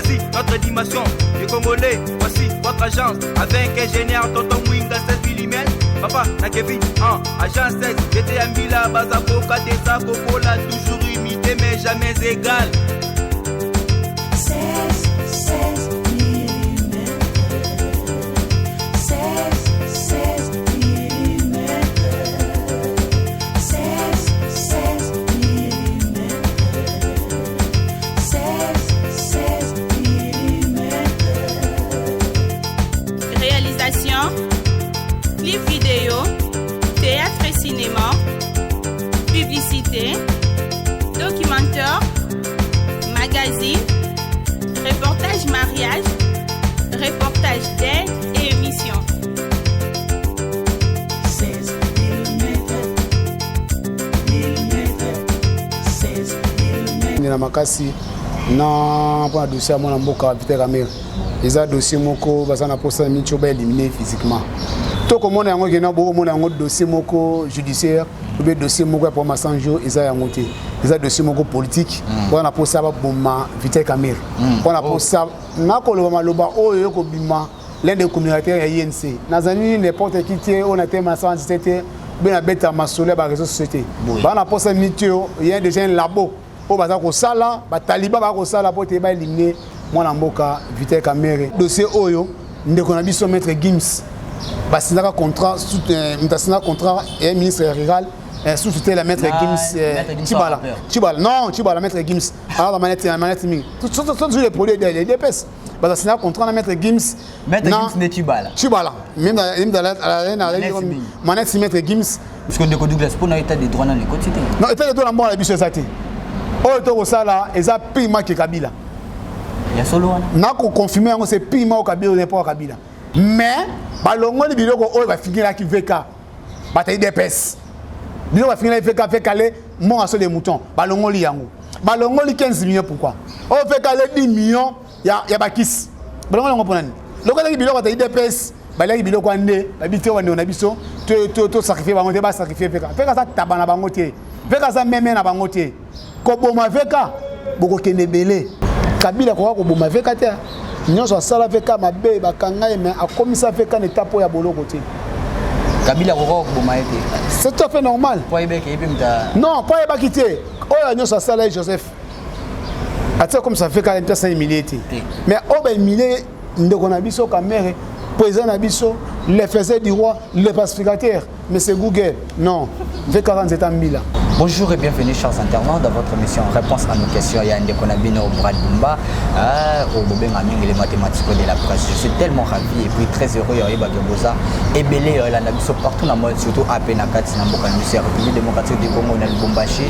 Voici notre dimension les Congolais, voici votre agence. Avec ingénieur Tonton Mwinga 16 mm. Papa, na Kevin, en agence 16, j'étais à Mila, Bazaboka, Desa, Kokola, toujours imité mais jamais égal. 16, 16 mm. 16, 16 mm. 16, 16 mm. 16, 16 mm. Réalisation, clip vidéo, théâtre et cinéma, publicité, documentaire, magazine, reportage mariage, reportage d'aide et émission. 16 mm. Mm. 16 mm. Na makasi na mpona dossier ya mwana mboka Vital Kamerhe, eza dossier moko baza na mposa miti oyo baélimine physiquement. Tokomona yango ekenda, bokomona yango dossier moko judiciaire ou bien dossier moko ya problème ya 100 jours, eza yango te. Eza dossier moko politique mpona na mposa baboma Vital Kamerhe, mpona mposa nakoloba maloba oyo ekobima. L'un des communicateurs ya UNC, nazali n'importe qui te oyo natema na 117 te be nabeta masolo ya baréseau sociaux te. Baa na mposa miti oyo ya déjà un labo oyo baza kosala, bataliba baza kosala mpo te baélimine mwana mboka Vital Kamerhe. Dossier oyo, ndeko na biso Maître Gims basignaka contrat, moto asignaka contrat ya ministre rural sous tutelle ya Maître Gims Tshibala. Tshibala, non, Tshibala, Maître Gims alors manette manette mingi toujours les produits de l'UDPS, bazasignaka contrat na Maître Gims. Maître Gims nde Tshibala. Tshibala même manette Maître Gims. Parce que ndeko Douglas, mpona état de droit nano ekoti te. Non, état de droit na mboka na biso eza te. Oyo tokosala eza pire que Kabila. Ya solo wana. Nakoconfirme yango, c'est pire que Kabila, n'importe Kabila. Mais balongoli biloko oyo bafingelaki VK, batali DPS, biloko bafingelaki VK, VK le mbongo saut de mouton, balongoli yango, balongoli 15 millions. Pourquoi oyo VK le 10 millions ya bakisi, balongoli yango mpona nini? Lokolaki biloko batali DPS, baliaki biloko wana nde babi te. Bandeko na biso, tosacrifie bango te, basacrifie VK. VK aza taba na bango te, VK aza meme na bango te. Koboma VK, bokokende ebele. Kabila koka koboma VK te. Nyonso asala VK mabe, bakanga ye, mais akomisa VK na étape oyo ya boloko te. Kabila koka koboma ye te. C'est tout à fait normal. Po ayebaki ye mpe muta. Non, po ayebaki te. Oyo nyonso asala ye, Joseph atia comme ça, VK mpe asala humilie te. Mais oyo bahumilie ndeko na biso Kamerhe, président na biso, le faiseur du roi, le pacificateur, mais c'est Google. Non, VK nzeta mbila. Bonjour et bienvenue, chers internautes, dans votre émission Réponse à nos questions. Il y a ndeko na bino Brad Bumba, au bobenga mingi les mathématiques de la presse. Je suis tellement ravi et puis très heureux ya boza ebele na biso partout na monde, surtout AP na kati na mboka na biso ya République démocratique du Congo, na Lubumbashi,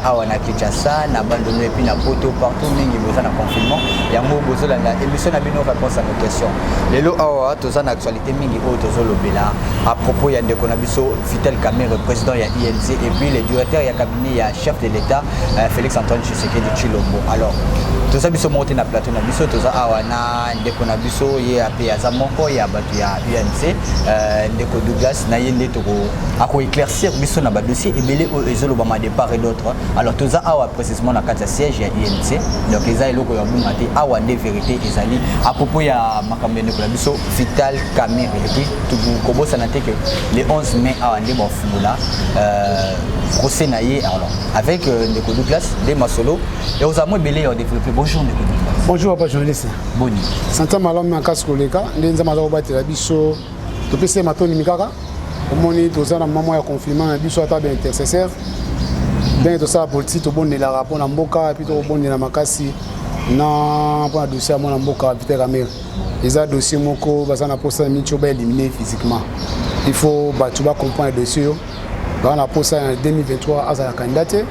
awa na Kinshasa, na Bandundu et puis na Poto, partout mingi boza na confinement. Yango bozolanda émission na bino Réponse à nos questions. Lelo awa toza na actualité mingi oyo tozolobela à propos ya ndeko na biso Vital Kamerhe, président ya UNC et puis le directeur ya cabinet ya chef de l'État Félix Antoine Tshisekedi Tshilombo. Alors toza biso moko te na plateau na biso, toza awa na ndeko na biso, ye ape aza moko ya bato ya UNC, ndeko Douglas. Na ye nde toko akoéclaircir biso na badossier ebele oyo ezolobama de part et d'autre. Alors toza awa précisément na kati ya siège ya UNC, donc eza eloko ya bunga te. Awa nde vérité ezali à propos ya makambo ya ndeko na biso Vital Kamerhe. Et puis kobosana te que le 11 mai awa nde bafungola procès na ye. Alors avec ndeko Douglas nde masolo ekozala mo ebele ya développer. Bonjour ndeko Douglas. Bonjour papa journaliste. Boni? Santé malamu makasi koleka nde Nzambe aza kobatela biso, topesi ye matondimi. Kaka omoni toza na mama ya confinement na biso, ata baintercesseur ndenge tosala politique, tobondelaka mpona mboka et puis tokobondela makasi na mpona dossier ya mwana mboka Vital Kamerhe. Eza dossier moko baza na mposa miti oyo baélimine physiquement. Il faut bato bacomprendre dossier oyo. Baza na mposa ya 2023 azala candidat te,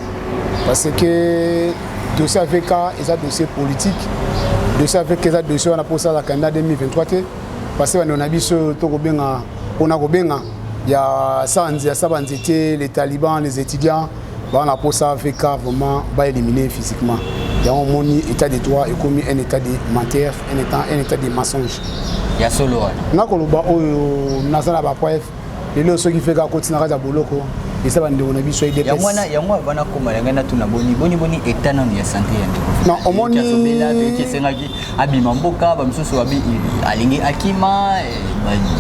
parce que dossier AVK eza dossier politique. Dossier AVK eza dossier wana mposa azala candidat 2023 te, parce que bandeko na biso tokobenga mpona kobenga ya sanzi ya sa banzete, les talibans, les étudiants, baza na mposa AVK vraiment baéliminer physiquement. Yango omoni état de droit ekomi un état de menteur, un état de mensonge. Ya solo wana. Nakoloba oyo naza na bapreuve. Lelo soki VK akoti na kati ya boloko, Eza bandeko na biso ya Yango UDPS. wana, yango avant nakóma na ngai, natuna: boni boni boni état nanu ya santé ya ndeko? Non, omoni- Azobela, toyoki esengaki abima mboka, bamosusu babi alingi akima,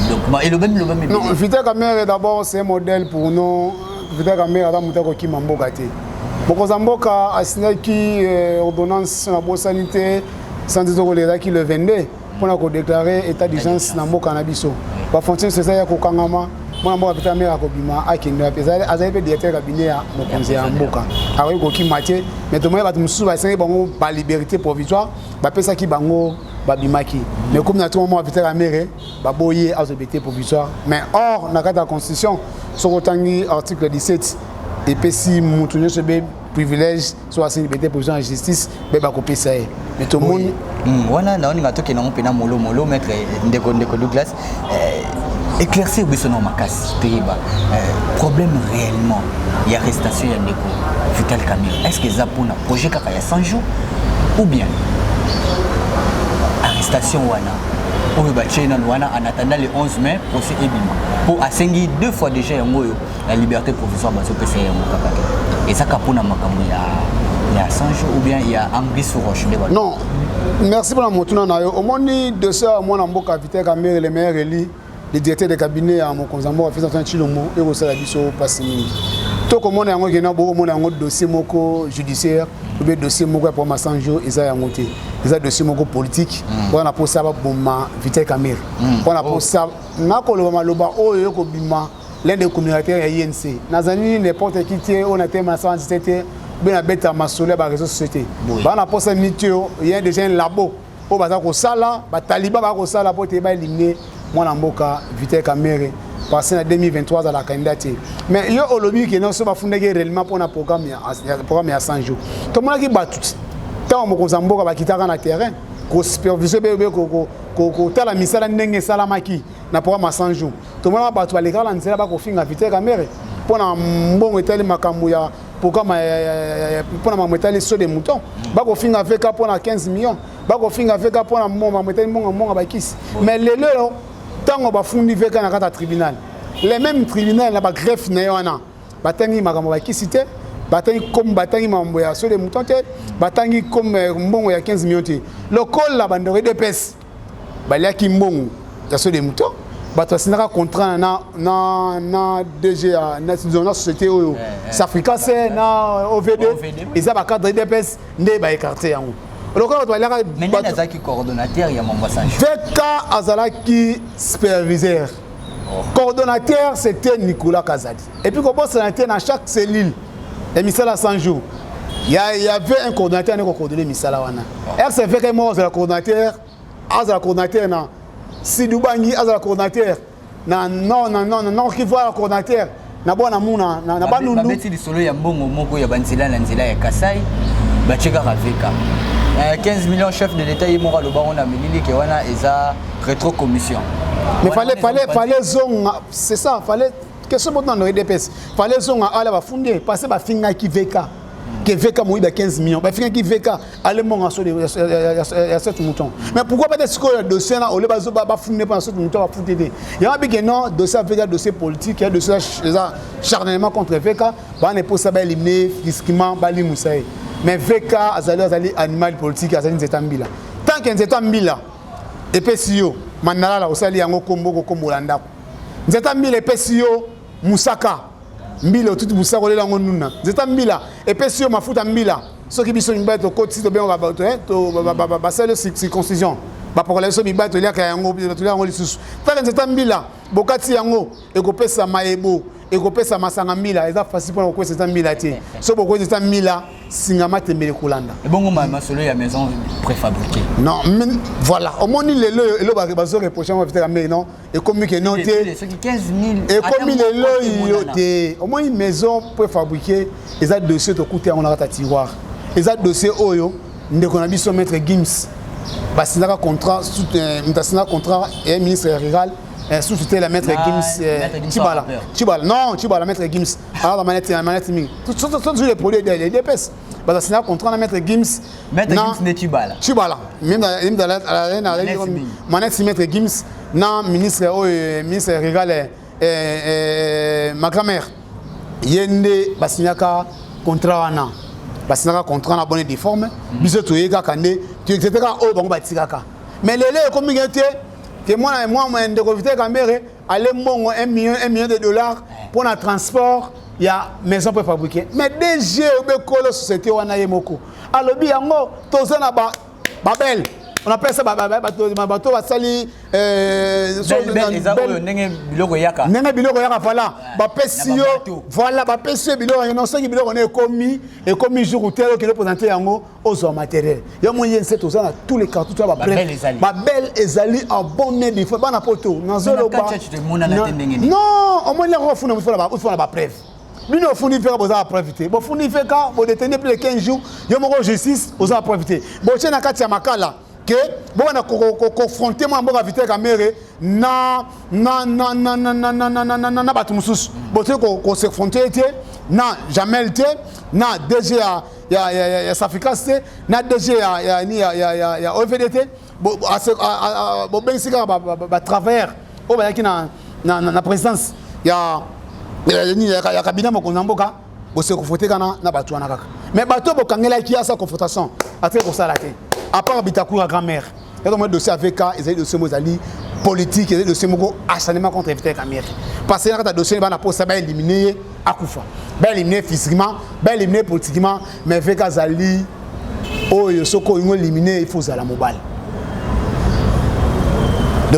donc elobami lobami. Non, Vital Kamerhe d'abord, c'est un modèle pour nous. Vital Kamerhe aza moto akokima mboka te. Mokonzi ya mboka asignaki ordonnance na bosani te, santi tokolelaki le 22 mpona kodéclarer état d'urgence na mboka na biso. Bafrontière nyonso eza ya kokangama. Mwana mboka Vital Kamerhe akobima, akende wapi? Azali mpe directeur cabinet ya mokonzi ya mboka, akoki kokima te. Mais tomoni bato mosusu basengaki bango baliberté provisoire, bapesaki bango, babimaki. Mais comme na ntongo moko, Vital Kamerhe baboyi ye azwa liberté provisoire. Mais or na kati ya constitution, soki otangi article 17, epesi motu nyonso be privilège, so asengi liberté provisoire ya justice, mpe bakopesa ye. Mais tomoni Wana naoninga tokende yango mpena molo molo. Maître, ndeko Douglas, éclaircir biso na makasi, toyeba problème réellement ya arrestation ya ndeko Vital Kamerhe. Est ce que eza mpona projet kaka ya 100 jours ou bien arrestation wana oyo batie nanu wana en attendant le 11 mai procès ebima? Mpo asengi deux fois déjà yango oyo la liberté provisoire, bazopesa yango kaka te. Eza kaka mpona makambo ya 100 jours ou bien ya anguille sous roche nde Non, merci mpona motuna na yo. Omoni dossier ya mwana mboka Vital Kamerhe, le meilleur élu, le directeur de cabinet ya mokonzi ya mboka Félix Antoine Tshilombo, ekosala biso mpasi mingi. Tokomona yango ekenda, bokomona yango dossier moko judiciaire ou bien dossier moko ya programme 100 jours, eza yango te. Eza dossier moko politique mpona mposa baboma Vital Kamerhe, mpona mposa nakoloba maloba oyo ekobima. L'un des communicateurs ya UNC, nazali n'importe qui te oyo natema na sala te be nabeta masolo ya baréseau sociaux te. Baa na mposa miniti oyo ya déjà un labo oyo baza kosala, bataliba baza kosala mpo te baéliminer mwana mboka Vital Kamerhe, parce na 2023 azala candidat te. Mais yo olobi ke nyonso bafundaki réellement mpona programme ya 100 jours. Tomonaki bato, ntango mokonzi ya mboka bakitaka na terrain kosuperviser be kotala misala ndenge esalamaki na programme ya 100 jours, tomonaka bato balekaka na nzela bakofinga Vital Kamerhe mpona mbongo etali makambo ya programme, mpona makambo etali saut de mouton, bakofinga VK mpona 15 millions, bakofinga VK mpona makambo etali mbongo mbongo bakisi. Mais lelo, ntango bafundi VK na kati ya tribunal, le même tribunal na bagreffe na ye wana, batangi makambo bakisi te, batangi comme batangi makambo ya saut de mouton te, batangi comme mbongo ya 15 millions te. Lokola bandeko UDPS baliaki mbongo ya saut de mouton, bato basignaka contrat na DG ya na société oyo Safricas na OVD, eza bacadre UDPS nde baécarter yango. Lokola bato baliaka Azalaki coordonnateur ya mambo. VK azalaki superviseur, coordonnateur c'était Nicolas Kazadi. Et puis kobosana te, na chaque cellule ya misala 100 jours, il y avait un coordonnateur ane kocoordonner misala wana. RCVK moko azala coordonnateur, azala coordonnateur na Sud-Ubangi, azala coordonnateur na nord, na Nord Kivu, azala coordonnateur na bwana muna na Bandundu. Babeti lisolo ya mbongo moko ya banzela na nzela ya Kasai, batie kaka VK 15 millions. Chef de l'État ye moko alobango na milili ke wana eza rétro commission. Mais fallait zonga, c'est ça, fallait question moto na UDPS, fallait zonga ala bafundi ye parce que bafingaki VK ke VK moyibi ya 15 millions, bafingaki VK ale mbongo ya saut mouton. Mais pourquoi pas te sikoyo dossier na ole bafundi mpo na saut mouton, bafundi te? Yango bike non, dossier ya VK, dossier politique ya dossier eza charnellement contre VK, bana eposa baéliminer physiquement, balimusa ye. Mais VK azali animal politique, azali nzeta mbila. Tant que nzeta mbila epesi yo mandalala, osali yango kombo kokombola ndako. Nzeta mbila epesi yo musaka mbila, otuti musaka, olela yango nuna. Nzeta mbila epesi yo mafuta mbila. Soki biso mibali tokotisi, tobengaka bato basali yo circoncision, bapakola biso mibali, toliaka yango, tolia yango lisusu. Taka nzeta mbila bokati yango, ekopesa mayebo, ekopesa masanga mbila. Eza facile mpona kokwesa nzeta mbila te. So bokwesa nzeta mbila, singa matembele kolanda. Ebongo masolo ya maison préfabriquée? Non mais voilà, omoni lelo oyo elo bazoreprocher yango Vital Kamerhe, non, ekomi ke non te. Soki 15 000. Ekomi lelo oyo te. Omoni maison préfabriquée eza dossier tokuti yango na kati ya tiroir. Eza dossier oyo ndeko na biso maître Gims basignaka contrat, moto asignaka contrat ya ministre rural sous tutelle ya maître Gims Tshibala. Tshibala, non, Tshibala, maître Gims alors manette manette mingi surtout les produits de l'UDPS, bazasignaka contrat na maître Gims. Maître Gims nde Tshibala. Tshibala même manette, maître Gims na ministre oyo, ministre rural, ma grand-mère. Ye nde basignaka contrat wana, basignaka contrat na bonne et due forme. Biso toye kaka nde toexécuter kaka oyo bango batikaka. Mais lelo ekomi ke te ke mwana mwa ndeko Vital Kamerhe ale mbongo 1 million, 1 million de dollars mpo na transport ya maison préfabriquée. Mais DG obekolo société wana, ye moko alobi yango. Toza na babel, on appelle ça bato basali. Eza oyo ndenge biloko eyaka. Ndenge biloko eyaka, voilà. Bapesi yo, voilà, bapesi yo biloko yango. Soki biloko wana ekomi jour tel, okende présenter yango, ozwa matériel. Yo moni ye nse, toza na tous les cartons, toza babel, ezali en bonne et due forme. Bana poto, nazoloba non, omoni yango, ofuna ofuna bapreuve. Bino ofundi mpe boza bapreuve te. Bofundi mpe ka bodétenir plus de 15 jours, yo moko justice oza bapreuve te. Botie na kati ya Makala ke bobanda koconfronter mwana mboka Vital Kamerhe na bato mosusu. Botie koconfronter te na Jamel te, na DG ya Safricas te, na DG ya OVD te. Bobengisi kaka batravailleur oyo bazalaki na présidence ya cabinet mokonzi ya mboka. Bose confronter kaka na bato wana kaka. Mais bato oyo bokangelaki asa confrontation, atiki kosala te, à part Bitakwira grand-mère. Yato dossier AVK ezali dossier moko ezali politique, ezali dossier moko acharnement contre Vital Kamerhe, parce que na kati ya dossier, bana posa baéliminer ye, akufa, baéliminer physiquement, baéliminer politiquement. Mais VK azali oyo soki olingi éliminer, il faut ozala mobali.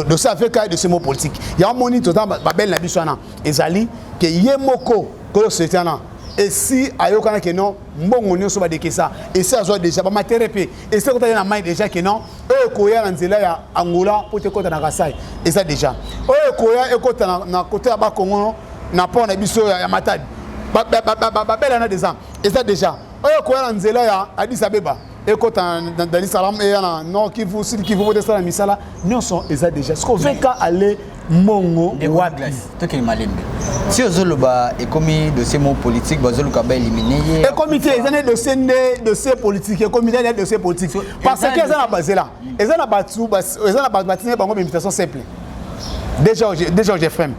Dossier AVK, dossier moko politique. Yango moni toza babele na biso wana, ezali ke ye moko koyo société wana esi ayokana ke non, mbongo nyonso badekesa, esi azwa déjà bamatériel mpe esi ekota ye na mai déjà, ke non, oyo ekoya na nzela ya Angola mpo te ekota na Kasai eza déjà, oyo ekoya ekota na kote ya Bakongo na port na biso ya Matadi, babela na déjà, eza déjà, oyo ekoya na nzela ya Addis Abeba ekota na Dar es Salaam, eya na Nord Kivu, Sud Kivu, po tesala misala nyonso eza déjà. Siko VK ale mbongo wapi? Tokende malembe. Si ozoloba ekomi dossier mo politique, bazoluka baéliminer ye. Ekomi te, eza nde dossier, nde dossier politique. Ekomi nde dossier politique parce que eza na bazela, eza na bato, eza na bato batindi bango bainvitation simple déjà, déjà OGFM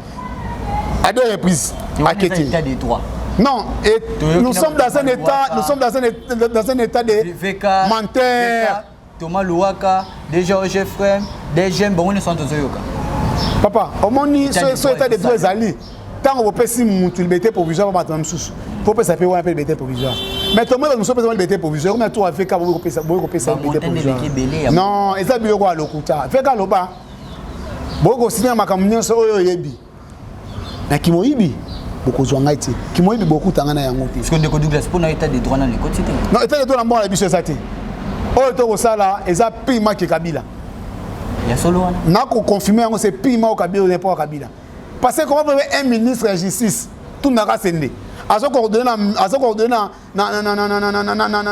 à deux reprises. Aketi état de droit. Non, et nous sommes dans un état, nous sommes dans un état de VK, menteur. Thomas Louaka, déjà OGFM, DGM, bango nyonso tozoyoka. Papa, omoni so état de droit ezali ntango bopesi mutu liberté provisoire, bato na mosusu popesa mpe wana mpe liberté provisoire. Mais tomoni bato mosusu opesa liberté provisoire, komi tour AVK boyi kopesa liberté provisoire. Non, eza biloko ya lokuta. VK aloba boyi kosinya makambo nyonso oyo oyebi na kimoyibi, bokozwa ngai te. Kimoyibi, bokuta ngai na yango te. Parce que ndeko Douglas, mpona état de droit nano ekoti te. Non, état de droit na mboka na biso eza te. Oyo tokosala eza pire que Kabila. Ya solo wana. Nakoconfirmer yango, c'est pire que Kabila, n'importe Kabila. Parce que comment peut un ministre ya justice tundaka sende azocoordonner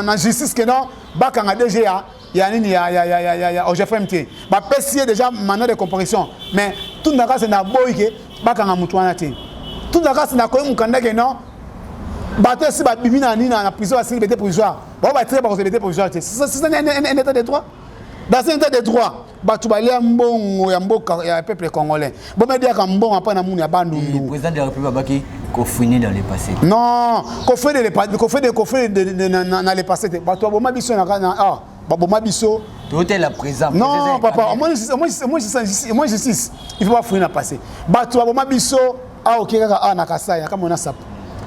na justice ke non, bakanga DG ya nini ya OGFM te? Bapesi ye déjà mandat de comparution, mais tundaka sende aboyi ke bakanga motu wana te. Tundaka sende akoyi mokanda ke non, bato esi babimi na nini, na prison, basili liberté provisoire, bao batire, bakozwa liberté provisoire te. C'est un état de droit? Dans un état de droit, bato balia mbongo ya mboka ya peuple congolais, bomediaka mbongo apa na munu ya Bandundu. Président de la République abaki kofouiner dans le passé. Non, kofouiner le passé, kofouiner na le passé te. Bato baboma biso na ah, baboma biso. Totela présent. Non papa, moi justice, il faut pas fouiner na passé. Bato baboma biso awa, oke kaka awa na Kasai, na Kamwina Nsapu,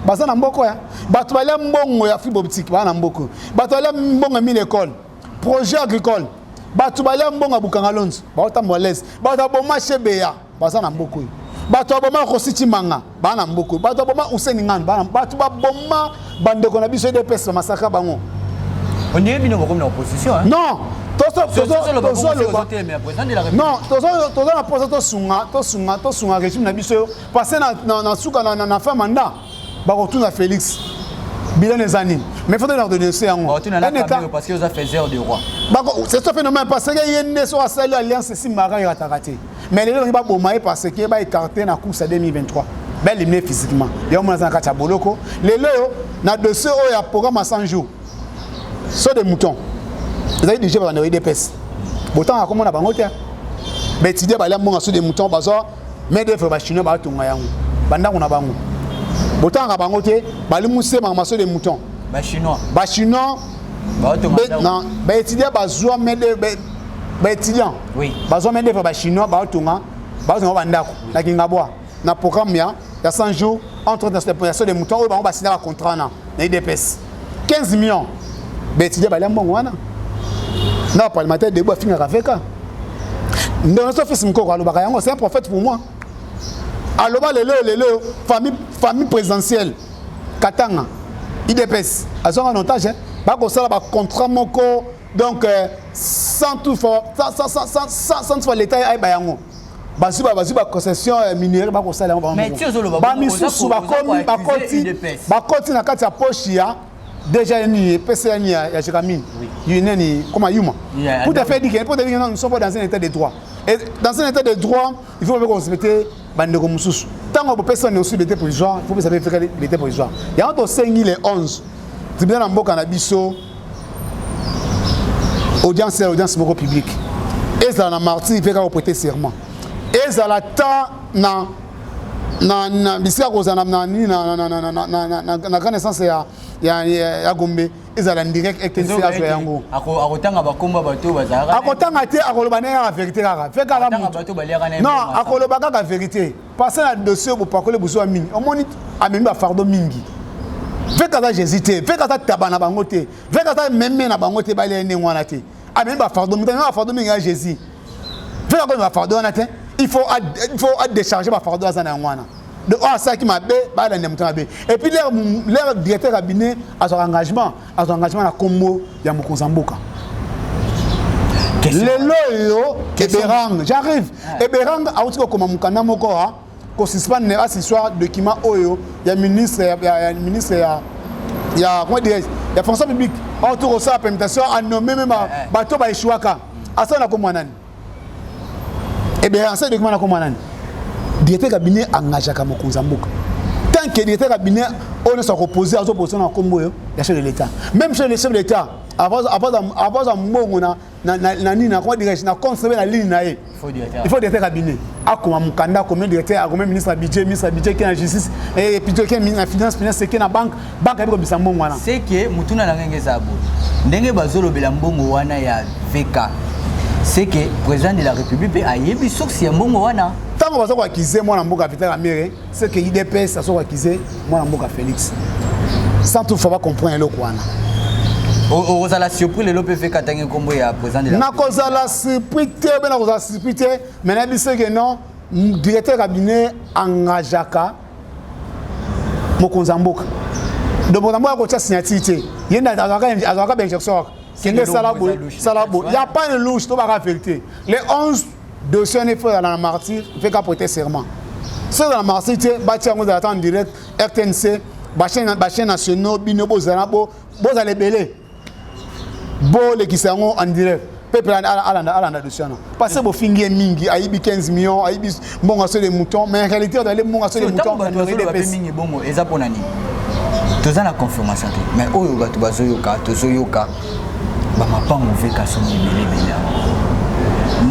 baza na mboko ya bato balia mbongo ya fibre optique, baza na mboko. Bato balia mbongo ya mille école, projet agricole, bato balia mbongo ya Bukanga Lonzo, baotambola lese. Bato baboma Chebeya, baza na mboka oyo. Bato baboma Rossy Tshimanga, baa na mboka oyo. Bato baboma Hussein Nganu, bato baboma bandeko na biso UDPS, bamasaka bango. Ondire bino bokomi na opposition. Non, non, toza na mposa tosunga régime na biso oyo, parce na suka na fin mandat, bakotuna Félix bilan eza nini. Mais faut na dénoncer yango. Parce que oza faiseur de roi. C'est ça, phénomène, parce que ye nde so asali alliance esimbaka, erataka te. Mais lelo bangi baboma ye parce que baécarter na course ya 2023, baéliminer physiquement. Yango mona aza na kati ya boloko lelo oyo. Na dossier oyo ya programme ya 100 jours, saut de mouton ezali dirigé par bandeko UDPS. Botanga komona bango te, baétudiant balia mbongo saut de mouton, bazwa main d'œuvre bachinois, batonga yango bandako na bango. Botangaka bango te, balimuse makambo saut de mouton. Bachinois. Bachinois. Baétudiant bazwa baétudiant bazwa main d'œuvre, bachinois baotonga, baotonga bandako na Kingabwa na programme ya 100 jours entre ya saut de mouton oyo bango basina bacontrat na UDPS, 15 millions. Baétudiant balia mbongo wana na baparlementaire debout afingaka veka. Ndenge so fils Mokoko alobaka yango, c'est un prophète pour moi. Aloba lelo lelo, famille présidentielle, Katanga, UDPS azwanga en otage, bakosala bacontrat moko, donc sans toutefois sans toutefois l'État ayeba yango. Bazwi baconcession minière, bakosala yango. Bamisusu bakomi, bakoti na kati ya poche ya déjà nini, epesa ya nini, ya Gécamines nini, comme Yuma, pour te faire dire que, pour te dire que nous sommes pas dans un état de droit. Et dans un état de droit, il faut respecter bandeko mosusu. Ntango bopesa nyonso liberté provisoire, il faut pesa mpe liberté provisoire. Yango tosengi le 11, tribunal na mboka na biso, audience ya audience moko publique ezala na martyr mpe kaka koprêter serment, ezala ta na bisika kozala na nini, na grande instance ya Gombe, ezala direct, RTNC azwa yango. Akotanga bakomba bato bazalaka? Akotanga te, akoloba ndenge kaka vérité kaka fe kaka. Non, akoloba kaka vérité, parce na dossier bopakoli bozwa mingi, omoni amemi bafardeau mingi. Veka aza Jésus te, veka aza taba na bango te, veka aza meme na bango te, balia ndenge wana te. Amemi bafardeau mingi, bafardeau mingi ya Jésus. Veka akomi bafardeau wana te, il faut adécharger bafardeau aza na yango wana. Donc oyo asalaki mabe, balanda moto mabe. Et puis leur directeur cabinet azwaka engagement, azwa engagement na kombo ya mokonzi ya mboka. Lelo oyo Eberang, j'arrive, Eberang awuti kokoma mokanda moko kosuspendre asissoir document oyo ya ministre ya ministre ya, comment dirais, ya fonction publique, oyo to kosala permutation, anommé même bato baéchouaka. Asala na kombo nani? Eberang asala document na kombo nani? Directeur cabinet engageaka mokonzi ya mboka. Tant que directeur cabinet oyo nyonso akopose, azopose na kombo oyo ya chef de l'État. Même chef de l'État avazwa mbongo na nini, na, comment dirais-je, na compte na ligne na ye, il faut directeur cabinet akoma mokanda, akomi directeur, akomi ministre ya budget, ministre ya budget ke na justice, plutôt ke na finance, finance ke na banque, banque ayebi kobisa mbongo wana. C'est que mutuna na ngenge eza boye: ndenge bazolobela mbongo wana ya VK, c'est que président de la République mpe ayebi source ya mbongo wana? Ntango baza koaccuser mwana mboka Vital Kamerhe, c'est que UDPS aza koaccuser mwana mboka Félix, sans toutefois bacomprendre eloko wana. Okozala surpris lelo mpe VK atangi nkombo ya président de la Nakozala surpris te, obe nakozala surpris te, mais nayebi ce que non, directeur cabinet engageaka mokonzi ya mboka. Donc mokonzi ya mboka akotia signature te, ye nde azwaka bainjection kaka: kende, sala boye, sala boye. Ya pas de louche, tobaka vérité. Le 11, dossier wana efo ezala na martyr, VK prêter serment. So ezala na martyr te, batia yango, ezala ta en direct RTNC, bachaîne nationaux. Bino bozala, bozala ebele, bolekisa yango en direct, peuple alanda dossier wana, parce que bofingi ye mingi, ayibi 15 millions, ayibi mbongo saut de mouton, mais en réalité ozali mbongo saut de mouton. Mingi bongo eza mpona nini? Toza na confirmation te, mais oyo bato bazoyoka, tozoyoka bamapango VK songi ebele ebele.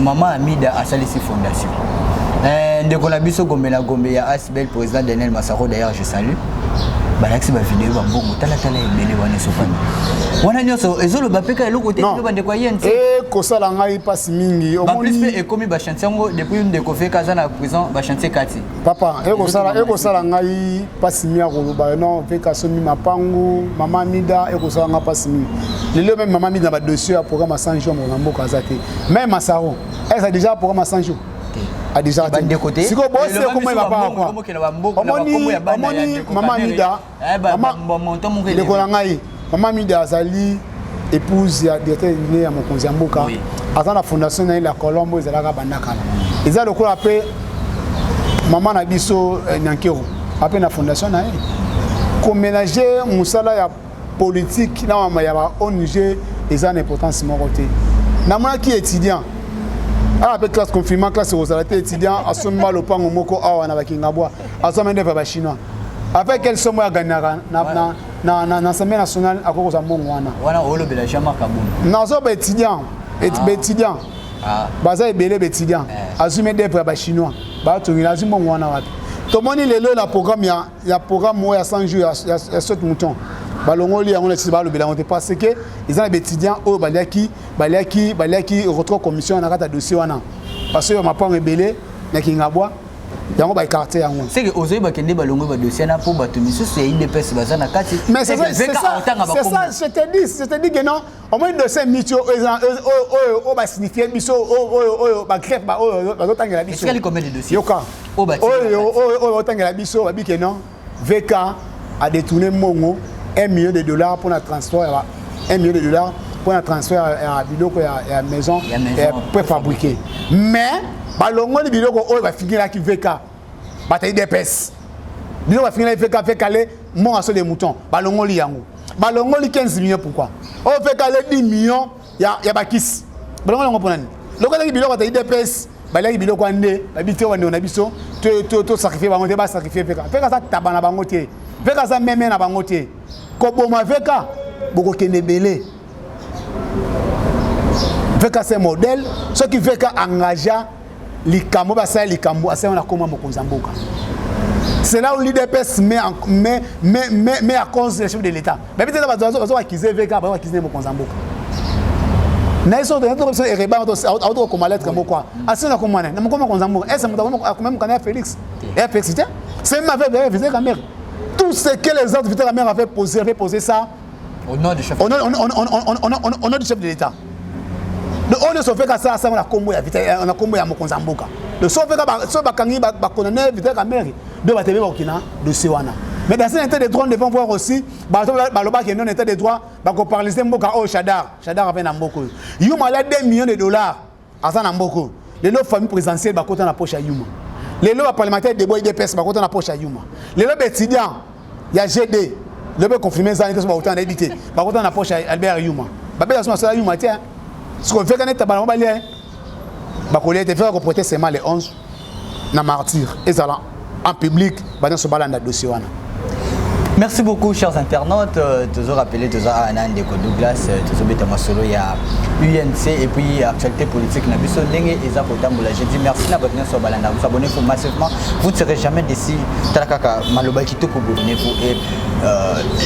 Mama Amida asalisi fondation. Ndeko na biso Gombe na Gombe ya Asbel, président Daniel Masaro, d'ailleurs je salue, balakisi bavideo, bambongo talatala ebele wana esopani wana nyonso, ezoloba mpe ka eloko te. Bino bandeko ya UNC? Ekosala ngai mpasi mingi. Baplus mpe ekomi bachantier yango depuis ndeko VK aza na prison, bachantier kati. Papa, ekosala ngai mpasi mingi ya koloba non, VK asomi mapangu, mama Mida, ekosala ngai mpasi mingi. Lelo même mama Mida na badossier ya programme ya 100 jours na mboka aza te. Même Masaro eza déjà programme ya 100 jours. Adija. Bandeko te. Sikoyo bosi ekoma bapaka kwa omoni mama Mida, ndeko na ngai mama Mida azali épouse ya directeur ne ya mokonzi ya mboka, aza na fondation na ye la Colombe ezalaka banda kala. Eza lokola mpe mama na biso Nyankero ape na fondation na ye. Komélanger mosala ya politique na mama ya ba ONG eza na importance moko te. Namonaki étudiant awa mpe, classe confinement, classe ekozala te, étudiant asombi ba lopango moko awa na Bakingabwa, asombi ndefa bachinois. Avec quelle somme oyo agagnaka na Assemblée nationale akoki kozwa mbongo wana? Wana olobela Jean-Marc Abund? Nazo baétudiant, baétudiant baza ebele, baétudiant azwi main d'œuvre ya bachinois, batongela, azwi mbongo wana wapi? Tomoni lelo na programme ya programme oyo ya 100 jours ya saute mouton, balongoli yango na sisi, balobela yango te parce que eza na baétudiant oyo baliaki retro commission na kati ya dossier wana, parce que mapango ebele na Kingabwa, yango baécarte yango. C'est que ozoyeba nde balongoli badossier na mpo bato misusu ya UDPS baza na kati. Mais c'est ça, c'est ça, c'est ça, je te dis que non, au moins dossier miti oyo basignifie biso, oyo bagreffe oyo bazotangela biso. Etikali combien de dossiers? Yoka, oyo bazotangela biso, babi ke non, VK a détourné mbongo 1 million de dollars pour la transport, 1 million de dollars pour la transfert ya biloko ya maison préfabriqué. Mais balongoli biloko oyo bafingelaki VK, bato ya UDPS, biloko bafingelaki VK, VK le mbongo ya saut de mouton, balongoli yango, balongoli 15 millions. Pourquoi? Oyo VK le 10 millions ya bakisi, balongoli yango mpona nini? Lokolaki biloko bato ya UDPS baliaki biloko wana nde babi te. Bandeko na biso, tosacrifie bango te, basacrifie VK. VK aza taba na bango te, VK aza meme na bango te. Koboma VK, bokokende ebele. VK c'est modèle. Soki VK engagea likambo, basala likambo, asala na koma mokonzi ya mboka. C'est là où l'UDPS met à cause le chef de l'État. Babi te, bazo accuser VK, bazo accuser mokonzi ya mboka na ye. So biso ereba auto kokoma lettre moko asina komwana na mokoma mokonzi ya mboka. Est moto akoma mokanda ya Félix, ya Félix te, c'est même avec Vital Kamerhe. Tout ce que les autres, Vital Kamerhe avait posé ça au nom du chef. Au nom du chef de l'État. Donc oyo nyonso ofeka asala sango na nkombo ya Vital, na nkombo ya mokonzi ya mboka. Donc so ofeka, so bakangi, bakondamne Vital Kamerhe, donc bato ebe bakokina dossier wana. Mais dans un état de droit, nous devons voir aussi bato balobaki non, état de droit, bakoparalyse mboka oyo. Shadary, Shadary ape na mboka oyo. Yuma alia 2 millions de dollars, aza na mboka oyo. Lelo famille présidentielle bakota na poche ya Yuma. Lelo baparlementaire debout UDPS bakota na poche ya Yuma. Lelo baétudiant ya GD, lelo baconfirme ezali te, so bakota, nayebi te, bakota na poche ya Albert Yuma. Babeta so masala Yuma te. Siko veka neti bana balia, bakolia te. Veka koprêter serment le 11 na Martyr, ezala en public, banyonso balanda dossier wana. Merci beaucoup, chers internautes. Toujours rappelé, toujours à Ndeko Douglas, toujours beta masolo ya UNC et puis actualité politique na biso ndenge eza kotambola. Je dis merci na bato nyonso balanda. Vous abonnez-vous massivement, vous ne serez jamais déçus. Tala kaka maloba kitoko, abonnez-vous et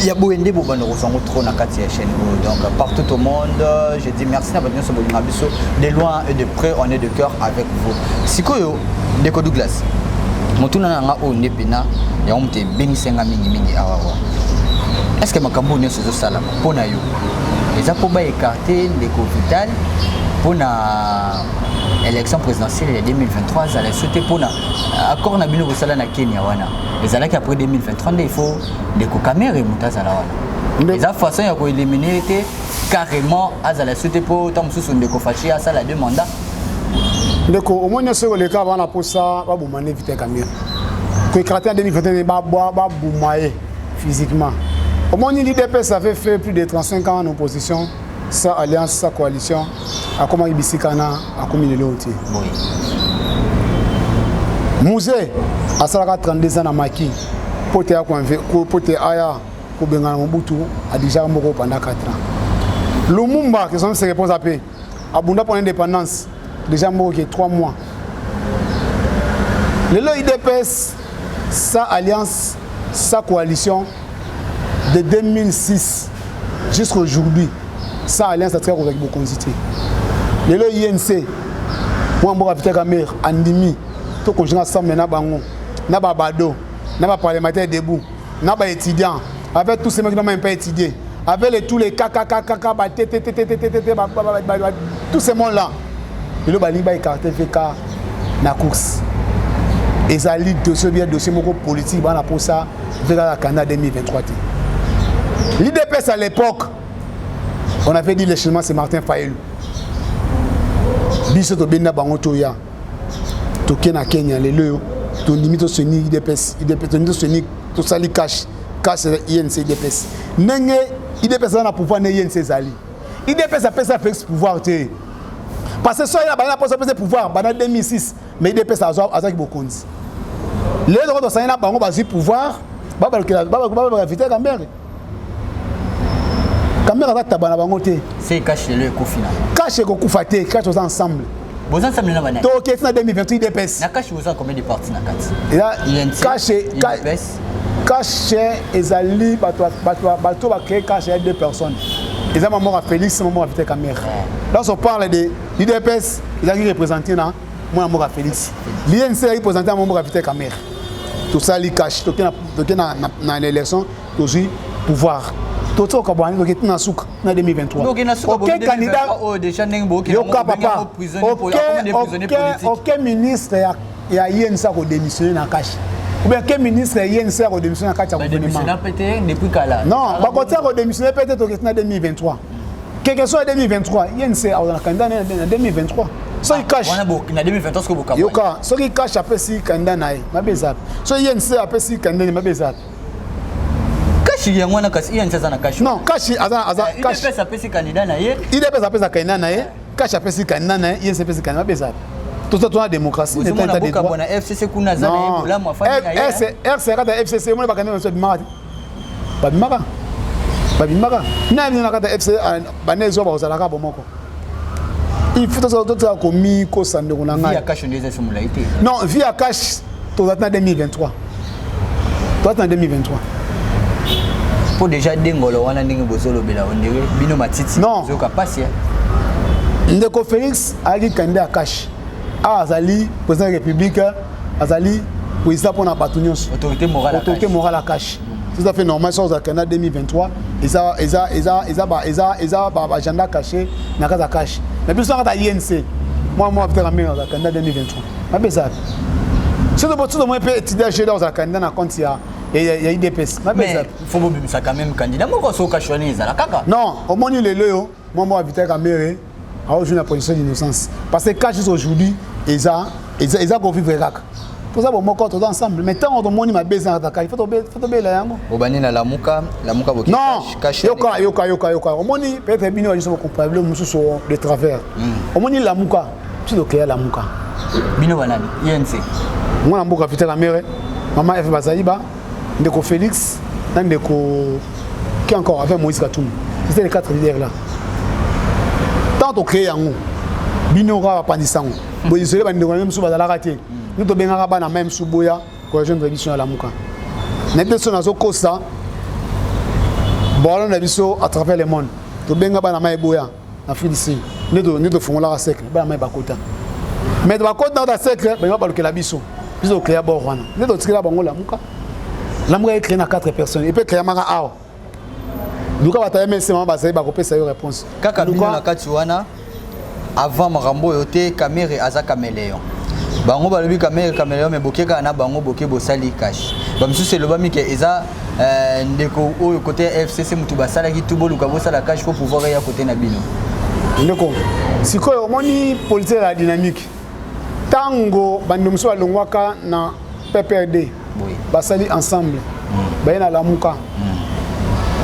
ya boye nde bobanda kozwango trop na kati ya chaîne oyo. Donc partout au monde, je dis merci na bato nyonso bolinga biso de loin et de près, on est de cœur avec vous. Sikoyo Ndeko Douglas, motuna na nga oyo nde pena yango moto ebengisenga mingimingi awa awa: est ce que makambo oyo nyonso ezosalama mpo na yo eza mpo baécarte ndeko Vital mpo na élection présidentielle ya 2023, azala so te mpo na accord na bino kosala na Kenya wana ezalaki après 2023 nde il faut ndeko Kamerhe moto azala wana? Eza façon ya koélimine te carrément, azala so te mpo ntango mosusu ndeko Fatshi asala deux mandats? Ndeko, omoni nyonso ekoleka bana mposa baboma nde Vital Kamerhe, koécarte en 2021, baboma ye physiquement. Omoni, l'UDPS avait fait plus de 35 ans en opposition, sans alliance, sans coalition, akomaki bisika na akomi lelo te. Mzee asalaka 32 ans na maki po te aya kobengana Mobutu, adigeaka moko pendant 4 ans. Lumumba, que son se repose ape, abunda pour l'indépendance déjà moko ke 3 mois. Lelo UDPS sa alliance, sa coalition, de 2006 jusqu'à aujourd'hui, sa alliance, atika kozwaki bokonzi te. Lelo UNC, mwa mboka Vital Kamerhe andimi tokontinue ensemble na bango, na babado, na baparlementaire debout, na baétudiant, avec tous ces mecs qui n'ont même pas étudié, avec tous les KKKKK, ba TTTTTT, tous ces mondes là. Lelo balingi baécarte VK na course. Ezali dossier bien, dossier moko politique. Bana mposa VK ya candidat 2023 te. L'UDPS à l'époque, on avait dit l'échelonnement, c'est Martin Fayulu. Biso tobendi na bango, toya, toke na Kenya. Lelo oyo tondimi, toseni UDPS, tondimi, toseni, tosali CACH. CACH UNC UDPS. Ndenge UDPS aza na pouvoir, nde UNC ezali. UDPS apesa Félix pouvoir te, parce que so ye na banda na mposa apesa pouvoir banda 2006, mais UDPS azwaki bokonzi. Lelo toko tosali na bango, bazwi pouvoir, babalukela Vital Kamerhe. Kamerhe aza taba na bango te. Se CACH lelo ekufi na CACH ekokufa te. CACH oza ensemble. Boza ensemble na banani? Toketi na 2028, UDPS. Na CACH boza combien de parti na kati? Eza UNC, CACH. UDPS. CACH ezali bato bacréé. CACH ya deux personnes, eza mwa Félix, mwa Vital Kamerhe. Lorsqu'on parle de l'UDPS, ezalaki représenté na mwana mboka Félix, l'UNC ezalaki présenté na mwana mboka Vital Kamerhe. Tosali CACH, toke na élection, tozwi pouvoir, totia okabwana, toke tina suka na 2023. Donc na suka. Ok, candidat. Oyo déjà ndenge boke. Yoka papa, ok, ministre ya UNC akodémissionne na CACH, ou bien ke ministre ya UNC akodémissionne na kati ya gouvernement? Depuis kala. Non, bakotia kodémissionne peut-être. Toketi na 2023, quelque soit 2023, UNC akozala candidat na 2023. Soki CACH na 2023 soki bokabwani. Yoka, soki CACH apesi candidat na ye, mabe eza? Soki UNC apesi candidat na ye, mabe eza? CACH yango wana, kasi UNC aza na CACH. Non, CACH aza CACH. UDPS apesi candidat na ye. UDPS apesa candidat na ye, CACH apesi candidat na ye, UNC apesi candidat, mabe eza? Toza tona démocratie. Ozomona bokabwana, FCC kuna aza na ye bolamu, afandi na ye. RC kata FCC, omoni bacandidat na biso babimaka te, babimaka na bino na kati ya FC. Bana ezwa bakozalaka bomoko. Il faut tozala komikosa, ndeko na ngai. Ya CACH nde eza so molai te. Non, vie ya CACH, toza na 2023, toza na 2023. Mpo déjà dengolo wana, ndenge bozolobela, on dirait bino matiti. Non. Ozoyoka pasi. Ndeko Félix ayaki candidat ya CACH. Awa azali président ya République, azali président mpona bato nyonso. Autorité morale. Autorité morale ya CACH, tout à fait normal. So ozala candidat 2023, eza baagenda caché na kati ya CACH. Na biso na kati ya UNC, mwa peut-être ambenge azala candidat 2023, mabe eza? Soki tomoni mpe étudiant ozala candidat na compte ya UDPS, mabe eza? Faut bobimisa quand même candidat moko. Soki CACH wana ezala kaka. Non, omoni lelo oyo mwa Vital Kamerhe aojouer na position d'innocence, parce que CACH aujourd'hui eza kovivre kaka. Toza bomoko, toza ensemble, mais ntango tomoni mabe eza kaka, il faut tobela yango. Obandi na Lamuka, Lamuka boki. Non, yoka, yoka, yoka, yoka. Omoni, peut-être bino babiso bocomprendre mosusu de travers. Omoni Lamuka, biso tocréa Lamuka. Bino banani? UNC? Mwana mboka Vital Kamerhe, mama Eve Bazaiba, ndeko Félix na ndeko qui encore, avec Moïse Katumbi. C'était les quatre leaders là. Tant tocréé yango, bino kaka bapandisa yango boisole. Bandeko na mosusu bazalaka te. Nde tobengaka bana mai mosusu boya korejoindre biso na Lamuka. Nayebi te so nazokosa bolo na biso à travers le monde. Tobenga bana mai boya na Afrique du Sud, nde tofungolaka cercle, bana mai bakota. Mais bakota na cercle, bango balukela biso, biso tocréa bord wana, nde totikela bango Lamuka. Lamuka ecréé na 4 personnes epe ecréamaka awa. Luka bato ya MLC, mama bazali, bakopesa yo réponse. Kaka bino na kati wana, avant makambo oyo te, Kamerhe aza caméléon. Bango balobi Kamerhe caméléon, mais boke kaka na bango, boke bosali CACH. Bamisusu elobami ke eza ndeko oyo kote ya FCC motu basalaki tu boluka bosala CACH po pouvoir eya kote na bino. Ndeko, sikoyo omoni politique ya dynamique. Ntango bandeko mosusu balongwaka na PPRD, basali ensemble, baye na Lamuka,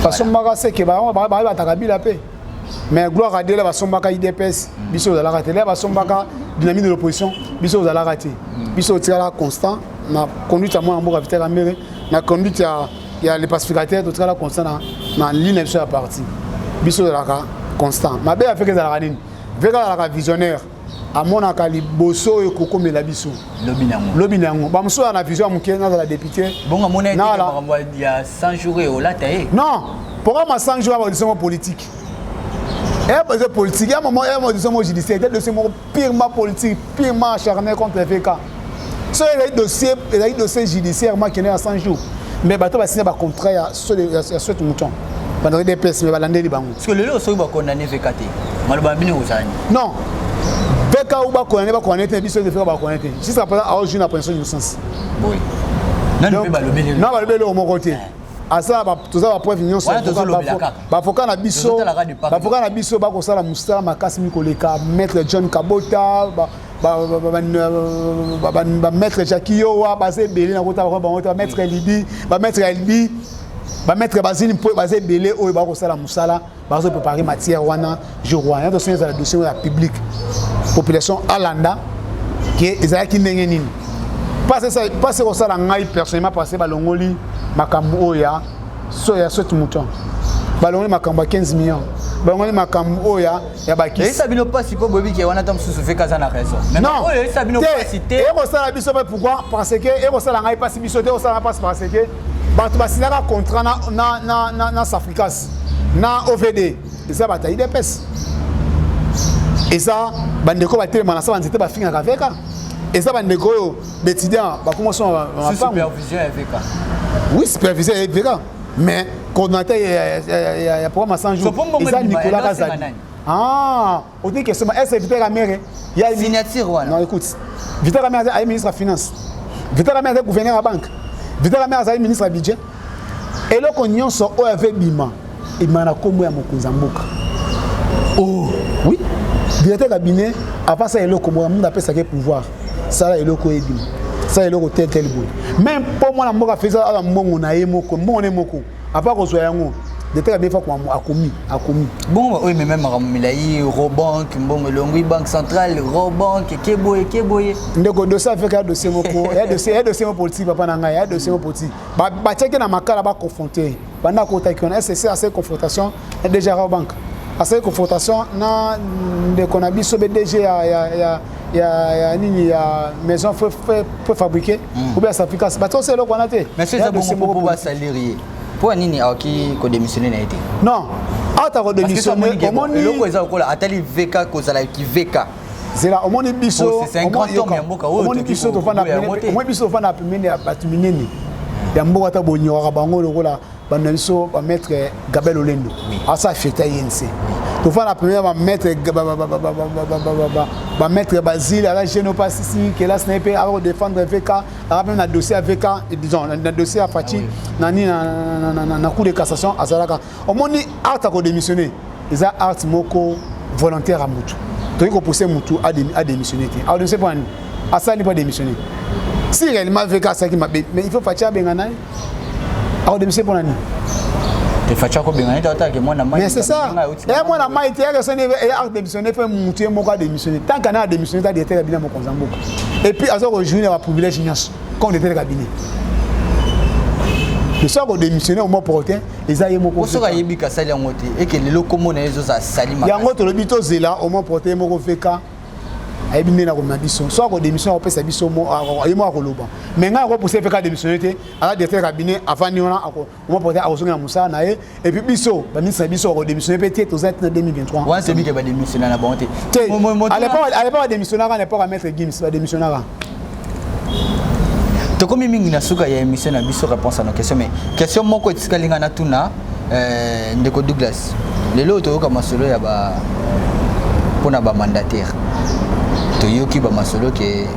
basombaka seke bayebataka Kabila mpe. Mais gloire à Dieu, basombaka UDPS, biso ozalaka te. Le basombaka dynamique de l'opposition, biso ozalaka te. Biso otikala constant na conduite ya mwana mboka Vital Kamerhe, na conduite ya le pacificateur. Totikala constant na ligne na biso ya parti. Biso ozalaka constant. Mabe ya VK ezalaka nini? VK azalaka visionnaire, amonaka liboso oyo ekokomela biso. Lobi nango. Lobi na yango. Bamosusu aza na vision ya moke: nazala député. Bongo amona ete makambo ya 100 jours eolata ye. Non, programme ya 100 jours ya baaudition moko politique, eza politique ya mama ya audition moko judiciaire ete dossier moko purement politique, purement acharné contre VK. So ezali dossier, ezali dossier judiciaire makende ya 100 jours, mais bato basinya bacontrat ya saut mouton bandaki DPS, mais balandeli bango. Parce que lelo soki bakondamné VK te, maloba bino kozala nini? Non, VK ou bakondamné, bakondamné te, biso VK bakondamné te. Jusqu'à présent aojouer na présomption d'innocence. Boye nani mpe balobeli? Non, balobeli eloko moko te. Asala, toza bapreuve nyonso. Baavocat na biso, baavocat na biso bakosala mosala makasi mingi koleka maître John Kabota, bamaître Jacki Yowa, baza ebele na kota bango te, bamaître Libi, bamaître Elbi, bamaître Bazini, mpo baza ebele oyo bakosala mosala, bazoprépare matière wana. Jour wana tosengi ezala dossier ya public, population alanda ke ezalaki ndenge nini. Pasi kosala ngai personnellement, parce balongoli makambo oyo ya so ya saut mouton, balongoli makambo ya 15 millions. Balongoli makambo oyo ya bakisi. Eyesa bino mpasi mpo boyebi ke wana ta mosusu VK aza na raison. Non, oyo eyesa bino mpasi te. Ekosala biso mpe pourquoi? Parce que ekosala ngai mpasi, biso te, ekosala ngai mpasi parce que bato basinaka contrat na Safricas na OVD, eza bato ya UDPS, eza bandeko batelema na sa banzete bafingaka VK, eza bandeko oyo baétudiant bakoma so supervision ya VK. Oui, supervision ya VK, mais coordonnateur ya programme 100 jours eza Nicolas Kazadi. Ah, oti question, est-ce que Vital Kamerhe ya signature wana? Non, écoute, Vital Kamerhe aye ministre ya Finance, Vital Kamerhe aza gouverneur ya banque, Vital Kamerhe azali ministre ya Budget. Eloko nyonso oyo ave bima, ebima na nkombo ya mokonzi ya mboka. Oh oui, directeur cabinet apasa eloko moko, mundu apesaki pouvoir, sala eloko ebima, sala eloko tel tel boye. Même mpo mwana mboka Félix aza mbongo na ye moko, mbongo na ye moko, apa kozwa yango, directeur cabinet fa akomi. Bongo oyo ememe makambo milai, Rawbank, mbongo elongwi Banque centrale, Rawbank ekeboye ekeboye. Ndeko, dossier afeka ya dossier moko ya dossier moko politique, papa na ngai, ya dossier moko politique. Batiaki na Makala, baconfronte banda akotaki wana SSC, asali confrontation na DG Rawbank, asali confrontation na ndeko na biso BDG ya nini, ya maison préfabriqué ou bien Safricas. Bato osala eloko wana te. Mais eza bongo mpo basalir ye, mpo ya nini akoki kodémissionne na ye te? Non, ata kodémissionne, omoni eloko eza lokola atali VK kozalaki VK. Zela, omoni biso, omoni biso tofanda, omoni biso tofanda pembeni ya bato minene ya mboka, ata bonyokaka bango lokola bando na biso, bamaître Gabel Olendo asa fierté ya UNC. Tofanda pembeni ya bamaître Basile, aza jeune oyo asisi kelasi na ye mpe aza kodéfendre VK, aza mpe na dossier ya VK, disons na dossier ya Fatshi nani na Cour de cassation azalaka. Omoni, acte ya kodémissionner eza acte moko volontaire ya mutu. Tokoki kopousse mutu adémissionner te. Adémissionner mpo nani? Asali mpo adémissionner? Si réellement VK asalaki mabe, mais il faut Fatshi abenga na ye. Akodémissionner mpo na nini? Te, Fatshi akobenga ye te, mwana mai. Mais c'est ça, eya mwana mai te, yaka soni eya adémissionner mpe mutu ye moko adémissionner. Tant kana adémissionner ta directeur cabinet mokonzi ya mboka, et puis aza kojouir na baprivilège nyonso comme directeur cabinet. So akodémissionner au moment opportun, eza ye moko. Soki ayebi kasali yango te, eke lelo kombo na ye ezozala sali. Yango tolobi tozela au moment opportun, ye moko VK ayebi nde na komema biso. So akodémission, akopesa biso, ye moko akoloba. Mais ngai akopousse VK adémissionner te. Aza directeur cabinet, avandi wana, au moment opportun akozongi na mosala na ye. Et puis biso baministre na biso bakodémissionne mpe te. Toza tina 2023. Wana toyebi ke badémissionne na bango te. Te, à l'époque badémissionnaka, na époque ya maître Gims badémissionnaka. Tokomi mingi na suka ya émission na biso Réponse à nos questions, mais question moko etikali nga natuna ndeko Douglas. Lelo oyo toyoka masolo ya ba mpona bamandataire, toyoki bamasolo ke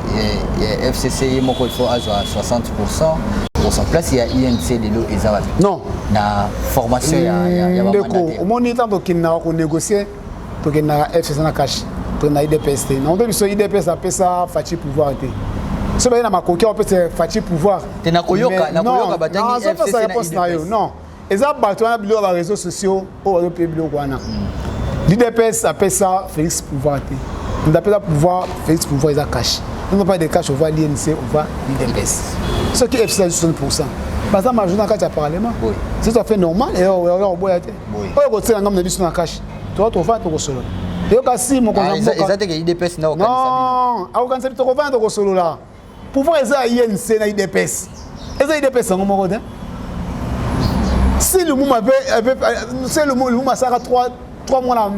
FCC ye moko il faut azwa 60 pourcent. Place ya UNC lelo eza wapi? Non. Na formation ya Ndeko, omoni, ntango tokendaka konégocie, tokendaka FCC na CACH, tokendaka UDPS te. Nango mpe biso UDPS apesa Fatshi pouvoir te. So baye na makoki apesa Fatshi pouvoir. Te, nakoyoka batangi. Nazopesa réponse na yo. Non, eza bato wana, biloko ya baréseaux sociaux oyo bazope biloko wana. L'UDPS apesa Félix pouvoir te. Moto apesa pouvoir Félix pouvoir eza CACH. On parle de CACH, on voit l'UNC, on voit l'UDPS. Soki FC 60 %, baza majorité na kati ya parlement, c'est tout à fait normal. Oboya te, oyo kotiela ngambo na biso na CACH, toa tovanda, tokosolola. Yoka, si mokonzi Eza te ke UDPS na Non, akokanisa, tokovanda, tokosolola. Pouvoir eza ya UNC na UDPS, eza UDPS yango moko te. Si Lumumba mpe, si Lumumba asalaka 3 mois na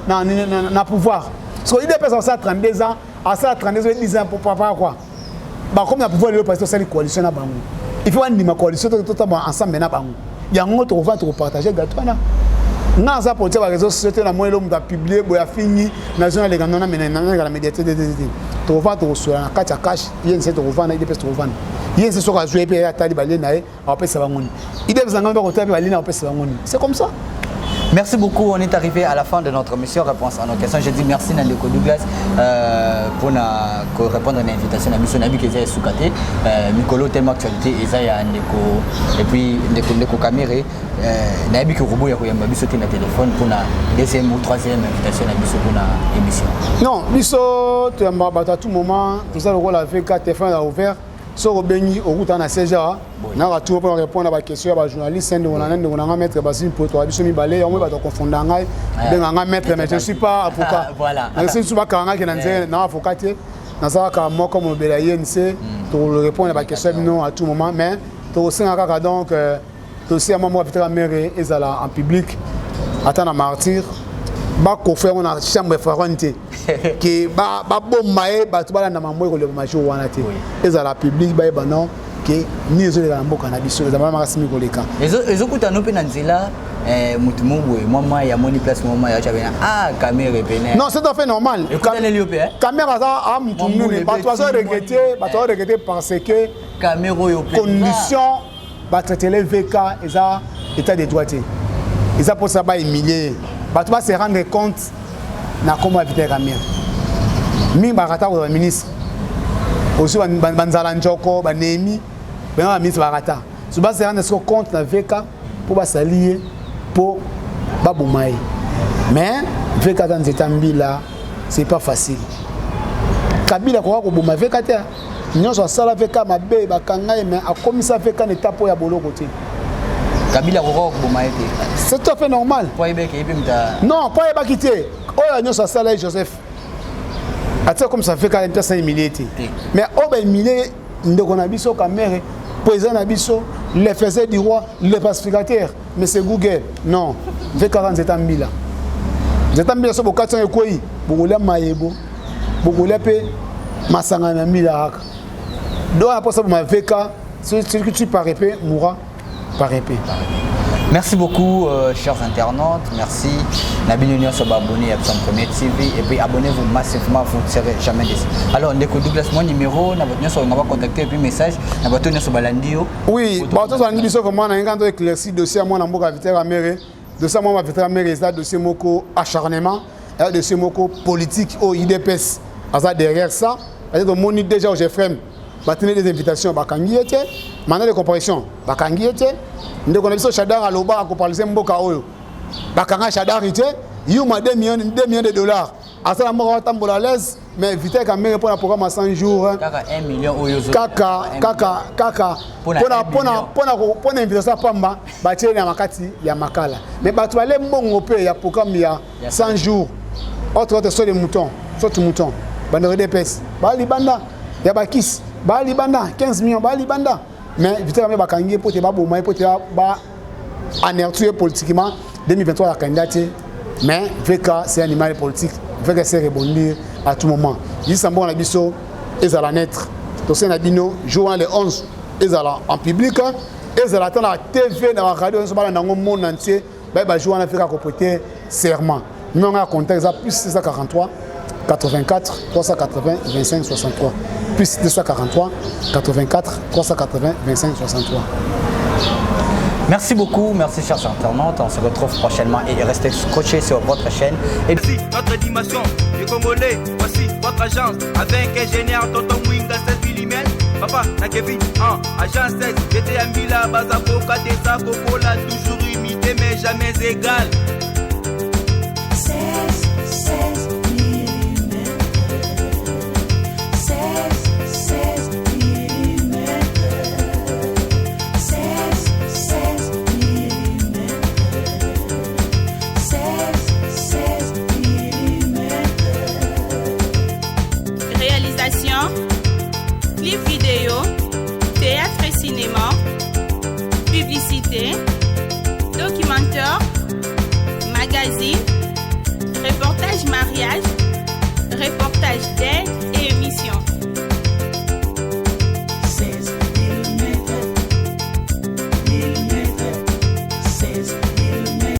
nani na pouvoir, so UDPS asala 32 ans, asala 32 ans, 10 ans, papa quoi, bakomi na pouvoir lelo parce que tosali coalition na bango. Il faut bandima coalition, totamba ensemble na bango. Yango tokovanda, tokopartage gâteau wana. Nga aza politique ba réseaux sociaux te. Na moni elo moto apublie boye, afingi, nazio naleka nona, naleka na médiateur te, te te. Tokovanda, tokosola na kati ya CACH, UNC tokovanda, UDPS tokovanda. UNC soki azwi mpe atali balie na ye, akopesa bango nini? UDPS na ngai mpe akotala mpe balie na, akopesa bango nini? C'est comme ça. Merci beaucoup. On est arrivé à la fin de notre émission Réponse à nos questions. Je dis merci na ndeko Douglas pour na répondre à l'invitation. Na mission na biki eza sukate. Mikolo tellement actualité eza ya ndeko et puis ndeko Kamerhe, na biki robo ya koyamba biso te na téléphone pour na deuxième ou troisième invitation na biso pour na émission. Non, biso toyamba bato à tout moment. Toza lokola VK, téléphone ya ouvert. Soki obengi, okutana na siège awa, naka tour mpona répondre na baquestion ya bajournaliste. Ndeko na ngai, ndeko na ngai maître Basile Mpoto, ya biso mibale yango, bato akonfonda ngai, benga ngai maître, mais je ne suis pas avocat. Nasi biso bakanga ngai ke na nzela na avocat te, nazalaka moko molobela ya UNC. Tokorépondre na baquestion ya bino à tout moment, mais tokosenga kaka donc dossier ya mwa moko Vital Kamerhe ezala en public, ata na martyr bakofa yango na chambre pharaon te, ke babomba ye, bato balanda mambo ekoleba majour wana te. Ezala public, bayeba non ke nini ezoleka na mboka na biso, ezala makasi mingi koleka. Ezokutana mpe na nzela, motu mo boye, mwa mai amoni place, mwa mai acha pena, ah, Kamerhe pene. Non, c'est tout à fait normal. Ekutaneli yo mpe? Kamerhe aza a mutu nini, bato bazo regretter, bato bazo regretter parce que Kamerhe oyo. Condition batraitele VK eza état de droit te, eza mposa bahumilie bato, base rendre compte na nkombo ya Vital Kamerhe. Mingi bakata kozala baministre, ozwi banzala njoko banemi benga baministre, bakata so base rendre siko compte na VK mpo basali ye mpo baboma ye. Mais VK aza nzeta mbila, c'est pas facile. Kabila koka koboma VK te. Nyonso asala VK mabe, bakanga ye, mais akomisa VK na étape oyo ya boloko te. Kabila akoka koboma ye te. C'est tout à fait normal. Po ayebeke ye mpe muta. Non, po ayebaki te. Oyo nyonso asala ye, Joseph atia comme ça VK mpe asa humilie te, mais oyo bahumilie ndeko na biso Kamerhe, président na biso, le faiseur du roi, le pacificateur, mais c'est Google. Non, VK aza nzeta mbila, nzeta mbila. So bokati yango ekwei, bokolia mayebo, bokolia mpe masanga na mbila kaka. Donc na mposa boma VK, celui qui tue par épée mourra par épée. Merci beaucoup, chers internautes. Merci. Na bino nyonso abonné à Psaume Premier TV. Et puis abonnez-vous massivement, vous ne serez jamais déçus. Alors, ndeko Douglas, mon numéro, na votre nyonso, on va contacter et puis message. Na bato nyonso balandi yo. Oui, bato balandi biso vraiment, na ngai éclairci dossier ya mwana mboka Vital Kamerhe. Dossier ya mwana Vital Kamerhe eza dossier moko acharnement, eza dossier moko politique oyo UDPS aza derrière ça. Peut-être omoni déjà OGFM batindi des invitations, bakangi ye te, mandat de comparution bakangi ye te. Ndeko na biso Shadar aloba akoparalyse mboka oyo, bakanga Shadari te. Yuma 2 millions, 2 millions de dollars asala mboka watambola à l'aise, mais Vital Kamerhe mpona programme ya 100 jours. Kaka 1 million oyo. Kaka kaka kaka mpona invitation pamba, batie na makati ya makala. Mais bato bale mbongo mpe ya programme ya 100 jours, autre autre saut de mouton, saut de mouton, bandeko UDPS baa libanda ya bakisi, baa libanda 15 millions, baa libanda. Mais Vital Kamerhe bakangi ye mpo te baboma ye, mpo te ba anéantir ye politiquement. 2023 ya candidat te, mais VK c'est un animal politique, VK sait rebondir à tout moment. Yisa mbongo na biso ezala neutre. Tosenga na bino jour wana le 11 ezala en public, ezala ata na TV, na baradio nyonso, balanda yango monde entier, bayeba jour wana VK akoprêter serment. Numéro ya contact eza plus 243 84 380 25 63, plus 243 84 380 25 63. Merci beaucoup, merci chers internautes. On se retrouve prochainement et restez scotchés sur votre chaîne. Et Voici notre dimension du Congolais, voici votre agence avec ingénieur Tonton Mwinga 16 mm. Papa na Kevin en agence 16, j'étais à Mila, Bazako, Kadesa, Kokola, toujours imité mais jamais égal.